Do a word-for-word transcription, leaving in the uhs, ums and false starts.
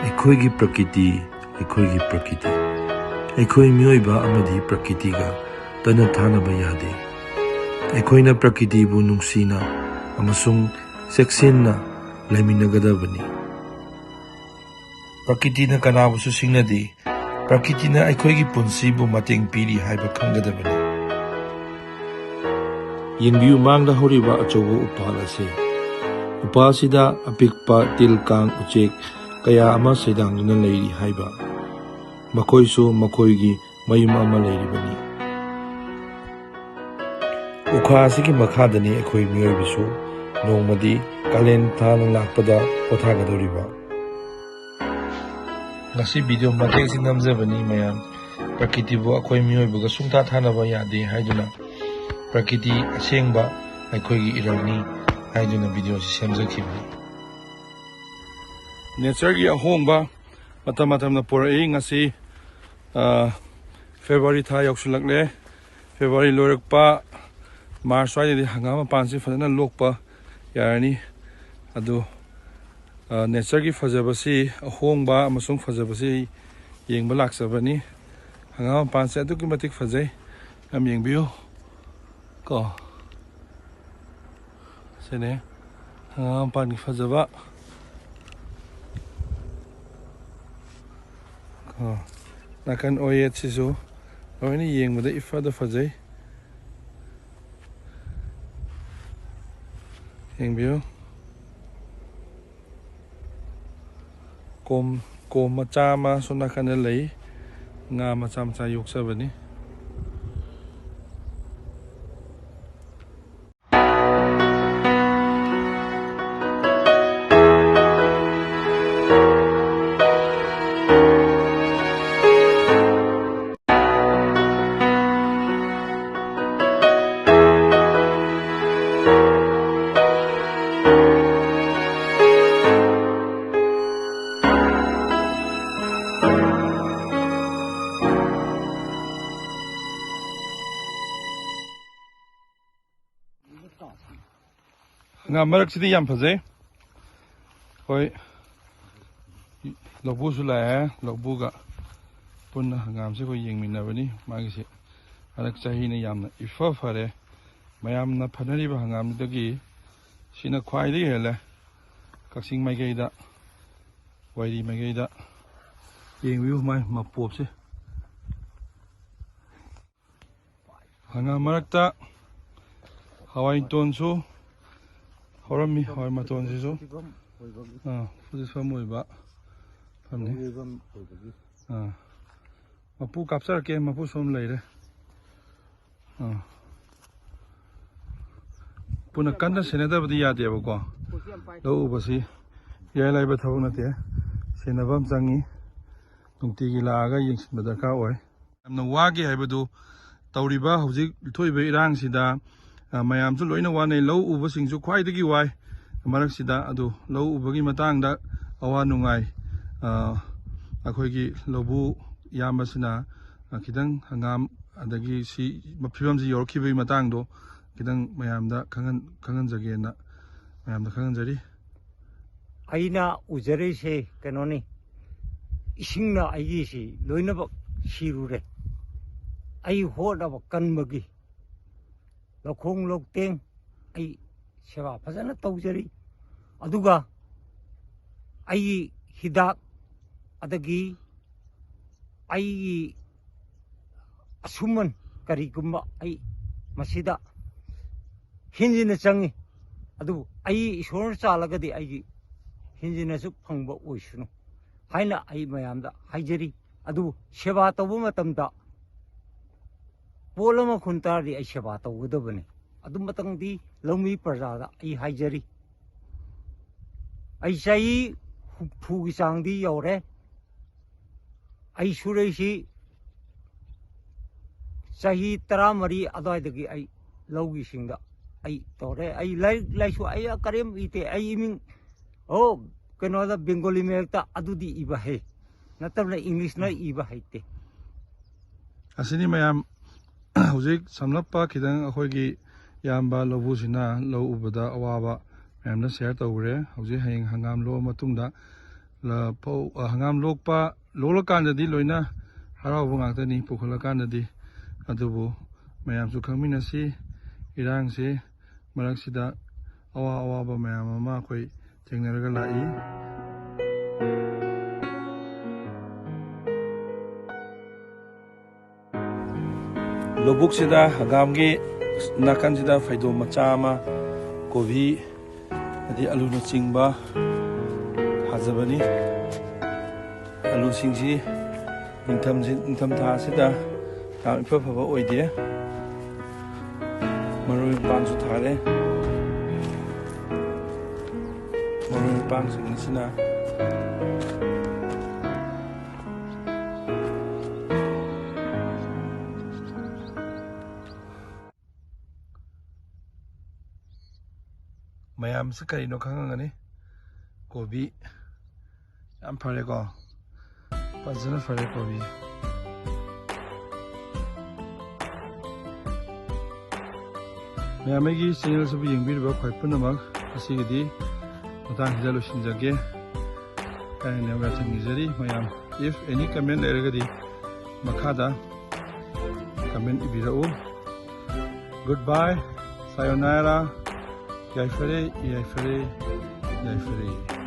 ꯑꯩꯈꯣꯏꯒꯤ ꯄ꯭ꯔꯀꯤꯇꯤ, ꯑꯩꯈꯣꯏꯒꯤ ꯄ꯭ꯔꯀꯤꯇꯤ꯫ ꯑꯩꯈꯣꯏ ꯃꯤꯑꯣꯏꯕ ꯑꯃꯗꯤ ꯄ꯭ꯔꯀꯤꯇꯤꯒ ꯇꯠꯅ ꯊꯥꯅꯕ ꯌꯥꯗꯦ꯫ ꯑꯩꯈꯣꯏꯅ ꯄ꯭ꯔꯀꯤꯇꯤꯕꯨ ꯅꯨꯡꯁꯤꯅ ꯑꯃꯁꯨꯡ ꯆꯦꯛꯁꯤꯟꯅ ꯂꯩꯃꯤꯟꯅꯒꯗꯕꯅꯤ꯫ ꯄ꯭ꯔꯀꯤꯇꯤꯅ ꯀꯅꯥꯕꯨꯁꯨ ꯁꯤꯡꯅꯗꯦ꯫ ꯄ꯭ꯔꯀꯤꯇꯤꯅ ꯑꯩꯈꯣꯏꯒꯤ ꯄꯨꯟꯁꯤꯕꯨ ꯃꯇꯦꯡ ꯄꯤꯔꯤ ꯍꯥꯏꯕ ꯈꯪꯒꯗꯕꯅꯤ꯫ ꯌꯦꯡꯕꯤꯌꯨ, ꯃꯥꯡꯗ ꯍꯧꯔꯤꯕ ꯑꯆꯧꯕ ꯎꯄꯥꯜ ꯑꯁꯤ꯫ ꯎꯄꯥꯜꯁꯤꯗ ꯑꯄꯤꯛꯄ ꯇꯤꯜ ꯀꯥꯡ ꯎꯆꯦꯛ ꯀꯌꯥ ꯑꯃ ꯁꯩꯗꯥꯡꯗꯨꯅ ꯂꯩꯔꯤ ꯍꯥꯏꯕ꯫ ꯃꯈꯣꯏꯁꯨ ꯃꯈꯣꯏꯒꯤ ꯃꯌꯨꯝ ꯑꯃ ꯂꯩꯔꯤꯕꯅꯤ꯫ ꯎꯈꯥ ꯑꯁꯤꯒꯤ ꯃꯈꯥꯗꯅꯤ ꯑꯩꯈꯣꯏ ꯃꯤꯑꯣꯏꯕꯁꯨ ꯅꯣꯡꯃꯗꯤ ꯀꯥꯂꯦꯟ ꯊꯥꯅ ꯂꯥꯛꯄꯗ ꯄꯣꯊꯥꯒꯗꯧꯔꯤꯕ꯫ ꯉꯁꯤ ꯚꯤꯗꯤꯑꯣ ꯃꯇꯦꯛꯁꯤ ꯅꯝꯖꯕꯅꯤ ꯃꯌꯥꯝ꯫ ꯄ꯭ꯔꯀꯤꯇꯤꯕꯨ ꯑꯩꯈꯣꯏ ꯃꯤꯑꯣꯏꯕꯒ ꯁꯨꯡꯊꯥ ꯊꯥꯅꯕ ꯌꯥꯗꯦ ꯍꯥꯏꯗꯨꯅ, ꯄ꯭ꯔꯀꯤꯇꯤ ꯑꯁꯦꯡꯕ ꯑꯩꯈꯣꯏꯒꯤ ꯏꯔꯜꯅꯤ ꯍꯥꯏꯗꯨꯅ ꯚꯤꯗꯤꯑꯣꯁꯤ ꯁꯦꯝꯖꯈꯤꯕꯅꯤ꯫ ꯅꯦꯆꯔꯒꯤ ꯑꯍꯣꯡꯕ ꯃꯇꯝ ꯃꯇꯝꯅ ꯄꯨꯔꯛꯏ꯫ ꯉꯁꯤ, ꯑ, ꯐꯦꯕ꯭ꯔꯨꯋꯥꯔꯤ ꯊꯥ ꯌꯧꯁꯤꯜꯂꯛꯂꯦ꯫ ꯐꯦꯕ꯭ꯔꯨꯋꯥꯔꯤ ꯂꯣꯏꯔꯛꯄ, ꯃꯥꯔꯆ ꯁ꯭ꯋꯥꯏꯗꯗꯤ ꯍꯪꯒꯥꯝ ꯃꯄꯥꯟꯁꯤ ꯐꯖꯅ ꯂꯣꯛꯄ ꯌꯥꯔꯅꯤ꯫ ꯑꯗꯨ, ꯑ, ꯅꯦꯆꯔꯒꯤ ꯐꯖꯕꯁꯤ, ꯑꯍꯣꯡꯕ ꯑꯃꯁꯨꯡ ꯐꯖꯕꯁꯤ ꯌꯦꯡꯕ ꯂꯥꯛꯆꯕꯅꯤ꯫ ꯍꯪꯒꯥꯝ ꯃꯄꯥꯟꯁꯦ ꯑꯗꯨꯛꯀꯤ ꯃꯇꯤꯛ ꯐꯖꯩ꯫ ꯌꯥꯝ ꯌꯦꯡꯕꯤꯌꯨ ꯀꯣ꯫ ꯁꯤꯅꯦ ꯍꯪꯒꯥꯝ ꯃꯄꯥꯟꯒꯤ ꯐꯖꯕ꯫ ꯀꯣ, ꯅꯥꯀꯟ ꯑꯣꯌꯦꯠꯁꯤꯁꯨ ꯂꯣꯏꯅ ꯌꯦꯡꯕꯗ ꯏꯐꯗ ꯐꯖꯩ꯫ ꯌꯦꯡꯕꯤꯌꯨ꯫ ꯀꯣꯝ, ꯀꯣꯝ ꯃꯆꯥ ꯑꯃ ꯁꯣꯝ ꯅꯥꯀꯟꯗ ꯂꯩ꯫ ꯉꯥ ꯃꯆꯥ ꯃꯆꯥ ꯌꯣꯛꯆꯕꯅꯤ꯫ ꯉꯥ ꯃꯔꯛꯁꯤꯗꯤ ꯌꯥꯝ ꯐꯖꯩ꯫ ꯍꯣꯏ, ꯂꯧꯕꯨꯁꯨ ꯂꯥꯛꯑꯦ꯫ ꯂꯧꯕꯨꯒ ꯄꯨꯟꯅ ꯍꯪꯒꯥꯝꯁꯦ ꯑꯩꯈꯣꯏ ꯌꯦꯡꯃꯤꯟꯅꯕꯅꯤ꯫ ꯃꯥꯒꯤꯁꯦ ꯍꯟꯗꯛ ꯆꯍꯤꯅ ꯌꯥꯝꯅ ꯏꯐ ꯐꯔꯦ꯫ ꯃꯌꯥꯝꯅ ꯐꯅꯔꯤꯕ ꯍꯪꯒꯥꯝꯗꯨꯗꯒꯤ ꯁꯤꯅ ꯈ꯭ꯋꯥꯏꯗꯒꯤ ꯍꯦꯜꯂꯦ꯫ ꯀꯛꯆꯤꯡ ꯃꯥꯏꯀꯩꯗ, ꯋꯥꯏꯔꯤ ꯃꯥꯏꯀꯩꯗ ꯌꯦꯡꯕꯤꯌꯨ ꯃꯥꯏ ꯃꯄꯣꯞꯁꯦ꯫ ꯍꯪꯒꯥꯝ ꯃꯔꯛꯇ ꯍꯋꯥꯏ ꯃꯇꯣꯟꯁꯨ ꯍꯧꯔꯝꯃꯤ꯫ ꯍꯋꯥꯏ ꯃꯇꯣꯟꯁꯤꯁꯨ, ꯐꯤꯕꯝ ꯑꯣꯏꯕꯒꯤ ꯑꯥ, ꯐꯨꯖꯤꯐꯝ ꯑꯣꯏꯕ ꯐꯝꯅꯤ꯫ ꯂꯧꯔꯣꯏꯐꯝ ꯑꯣꯏꯕꯒꯤ ꯑꯥ꯫ ꯃꯄꯨ ꯀꯥꯞꯆꯔꯛꯀꯦ, ꯃꯄꯨ ꯁꯣꯝ ꯂꯩꯔꯦ꯫ ꯑꯥ꯫ ꯄꯨꯟꯅ ꯀꯟꯅ ꯁꯦꯟꯅꯗꯕꯗꯤ ꯌꯥꯗꯦꯕꯀꯣ꯫ ꯂꯧ ꯎꯕꯁꯤ ꯏꯔꯥꯏ ꯂꯥꯏꯕ ꯊꯕꯛ ꯅꯠꯇꯦ꯫ ꯁꯦꯟꯅꯕ ꯑꯃ ꯆꯪꯉꯤ꯫ ꯅꯨꯡꯇꯤꯒꯤ ꯂꯥꯛꯑꯒ ꯌꯦꯡꯁꯤꯟꯕ ꯗꯔꯀꯥꯔ ꯑꯣꯏ꯫ ꯌꯥꯝꯅ ꯋꯥꯒꯦ ꯍꯥꯏꯕꯗꯨ ꯇꯧꯔꯤꯕ ꯍꯧꯖꯤꯛ ꯊꯣꯛꯏꯕ ꯏꯔꯥꯡꯁꯤꯗ, ꯑ, ꯃꯌꯥꯝꯁꯨ ꯂꯣꯏꯅ ꯋꯥꯅꯩ꯫ ꯂꯧ ꯎꯕꯁꯤꯡꯁꯨ ꯈ꯭ꯋꯥꯏꯗꯒꯤ ꯋꯥꯏ ꯃꯔꯛꯁꯤꯗ꯫ ꯑꯗꯨ ꯂꯧ ꯎꯕꯒꯤ ꯃꯇꯥꯡꯗ ꯑꯋꯥ ꯅꯨꯡꯉꯥꯏ, ꯑ, ꯑꯩꯈꯣꯏꯒꯤ ꯂꯧꯕꯨ ꯏꯌꯥꯝꯕꯁꯤꯅ, ꯑ, ꯈꯤꯇꯪ ꯍꯪꯒꯥꯝ ꯑꯗꯒꯤ ꯁꯤ ꯐꯤꯕꯝꯁꯤ ꯌꯧꯔꯛꯈꯤꯕꯒꯤ ꯃꯇꯥꯡꯗꯣ ꯈꯤꯇꯪ ꯃꯌꯥꯝꯗ ꯈꯪꯍꯟ-, ꯈꯪꯍꯟꯖꯒꯦꯅ ꯃꯌꯥꯝꯗ ꯈꯪꯍꯟꯖꯔꯤ꯫ ꯑꯩꯅ ꯎꯖꯔꯤꯁꯦ ꯀꯩꯅꯣꯅꯤ, ꯏꯁꯤꯡꯅ ꯑꯩꯒꯤꯁꯤ ꯂꯣꯏꯅꯃꯛ ꯁꯤꯔꯨꯔꯦ꯫ ꯑꯩ ꯍꯣꯠꯅꯕ ꯀꯟꯕꯒꯤ ꯂꯧꯈꯣꯡ ꯂꯧꯇꯦꯡ ꯑꯩ ꯁꯦꯕꯥ ꯐꯖꯅ ꯇꯧꯖꯔꯤ꯫ ꯑꯗꯨꯒ ꯑꯩꯒꯤ ꯍꯤꯗꯥꯛ ꯑꯗꯒꯤ ꯑꯩꯒꯤ ꯑꯁꯨꯃꯟ ꯀꯔꯤꯒꯨꯝꯕ ꯑꯩ ꯃꯁꯤꯗ ꯍꯦꯟꯖꯤꯟꯅ ꯆꯪꯉꯤ꯫ ꯑꯗꯨꯕꯨ ꯑꯩ ꯏꯁꯣꯔꯅ ꯆꯥꯜꯂꯒꯗꯤ ꯑꯩꯒꯤ ꯍꯦꯟꯖꯤꯟꯅꯁꯨ ꯐꯪꯕ ꯑꯣꯏꯁꯅꯨ ꯍꯥꯏꯅ ꯑꯩ ꯃꯌꯥꯝꯗ ꯍꯥꯏꯖꯔꯤ꯫ ꯑꯗꯨꯕꯨ ꯁꯦꯕꯥ ꯇꯧꯕ ꯃꯇꯝꯗ ꯄꯣꯠ ꯑꯃ ꯍꯨꯟ ꯇꯥꯔꯗꯤ ꯑꯩ ꯁꯦꯕꯥ ꯇꯧꯒꯗꯕꯅꯤ꯫ ꯑꯗꯨꯃꯇꯪꯗꯤ ꯂꯧꯃꯤ ꯄ꯭ꯔꯖꯥꯗ ꯑꯩ ꯍꯥꯏꯖꯔꯤ꯫ ꯑꯩ ꯆꯍꯤ ꯍꯨꯝꯐꯨꯒꯤ ꯆꯥꯡꯗꯤ ꯌꯧꯔꯦ꯫ ꯑꯩ ꯁꯨꯔꯛꯏꯁꯤ ꯆꯍꯤ ꯇꯔꯥꯃꯔꯤ ꯑꯗꯨꯋꯥꯏꯗꯒꯤ ꯑꯩ ꯂꯧꯒꯤꯁꯤꯡꯗ ꯑꯩ ꯇꯧꯔꯦ꯫ ꯑꯩ ꯂꯥꯏꯔꯤꯛ ꯂꯥꯏꯁꯨ ꯑꯩ ꯀꯔꯤꯝ ꯏꯇꯦ꯫ ꯑꯩ ꯏꯃꯤꯡ, ꯑꯣ, ꯀꯩꯅꯣꯗ ꯕꯦꯡꯒꯣꯂꯤ ꯃꯌꯦꯛꯇ ꯑꯗꯨꯗꯤ ꯏꯕ ꯍꯩ, ꯅꯠꯇꯕꯅ ꯏꯪꯂꯤꯁꯅ ꯏꯕ ꯍꯩꯇꯦ꯫ ꯑꯁꯤꯅꯤ ꯃꯌꯥꯝ꯫ ꯍꯧꯖꯤꯛ ꯁꯝꯂꯞꯄ ꯈꯤꯇꯪ ꯑꯩꯈꯣꯏꯒꯤ ꯏꯌꯥꯝꯕ ꯂꯧꯕꯨꯁꯤꯅ ꯂꯧ ꯎꯕꯗ ꯑꯋꯥꯕ ꯃꯌꯥꯝꯗ ꯁꯤꯌꯔ ꯇꯧꯈ꯭ꯔꯦ꯫ ꯍꯧꯖꯤꯛ ꯍꯌꯦꯡ ꯍꯪꯒꯥꯝ ꯂꯣꯛꯑ ꯃꯇꯨꯡꯗ ꯂꯐꯧ, ꯑ, ꯍꯪꯒꯥꯝ ꯂꯣꯛꯄ, ꯂꯣꯛꯂꯀꯥꯟꯗꯗꯤ ꯂꯣꯏꯅ ꯍꯔꯥꯎꯕ ꯉꯥꯛꯇꯅꯤ, ꯄꯨꯈꯠꯂꯀꯥꯟꯗꯗꯤ꯫ ꯑꯗꯨꯕꯨ ꯃꯌꯥꯝꯁꯨ ꯈꯪꯃꯤꯟꯅꯁꯤ, ꯏꯔꯥꯡꯁꯦ ꯃꯔꯛꯁꯤꯗ ꯑꯋꯥ ꯑꯋꯥꯕ ꯃꯌꯥꯝ ꯑꯃ ꯑꯩꯈꯣꯏ ꯊꯦꯡꯅꯔꯒ ꯂꯥꯛꯏ꯫ ꯂꯧꯕꯨꯛꯁꯤꯗ ꯍꯪꯒꯥꯝꯒꯤ ꯅꯥꯀꯟꯁꯤꯗ ꯐꯩꯗꯣꯝ ꯃꯆꯥ ꯑꯃ, ꯀꯣꯕꯤ, ꯑꯗꯩ ꯑꯂꯨꯅꯆꯤꯡꯕ ꯊꯥꯖꯕꯅꯤ꯫ ꯑꯂꯨꯁꯤꯡꯁꯤ ꯅꯤꯡꯊꯝꯁꯤ-, ꯅꯤꯡꯊꯝꯊꯥ ꯑꯁꯤꯗ ꯌꯥꯝ ꯏꯐ ꯐꯕ ꯑꯣꯏꯗꯦ꯫ ꯃꯔꯣꯏ ꯃꯄꯥꯡꯁꯨ ꯊꯥꯔꯦ꯫ ꯃꯔꯣꯏ ꯃꯄꯥꯡꯁꯤꯡ ꯑꯁꯤꯅ ꯃꯌꯥꯝꯁꯤ ꯀꯔꯤꯅꯣ ꯈꯪꯉꯝꯒꯅꯤ꯫ ꯀꯣꯕꯤ꯫ ꯌꯥꯝ ꯐꯔꯦꯀꯣ꯫ ꯐꯖꯅ ꯐꯔꯦ ꯀꯣꯕꯤ꯫ ꯃꯌꯥꯝ ꯑꯩꯒꯤ channel ꯁꯤꯕꯨ ꯌꯦꯡꯕꯤꯔꯤꯕ ꯈ꯭ꯋꯥꯏ ꯄꯨꯝꯅꯃꯛ ꯉꯁꯤꯒꯤꯗꯤ ꯃꯇꯥꯡꯁꯤꯗ ꯂꯣꯏꯁꯤꯟꯖꯒꯦ꯫ ꯀꯥꯏꯅ ꯌꯥꯊꯪ ꯅꯤꯖꯔꯤ꯫ ꯃꯌꯥꯝ, if any comment ꯂꯩꯔꯒꯗꯤ ꯃꯈꯥꯗ comment ꯏꯕꯤꯔꯛꯎ꯫ Goodbye, sayonara, ꯌꯥꯏꯐꯔꯦ, ꯌꯥꯏꯐꯔꯦ, ꯌꯥꯏꯐꯔꯦ꯫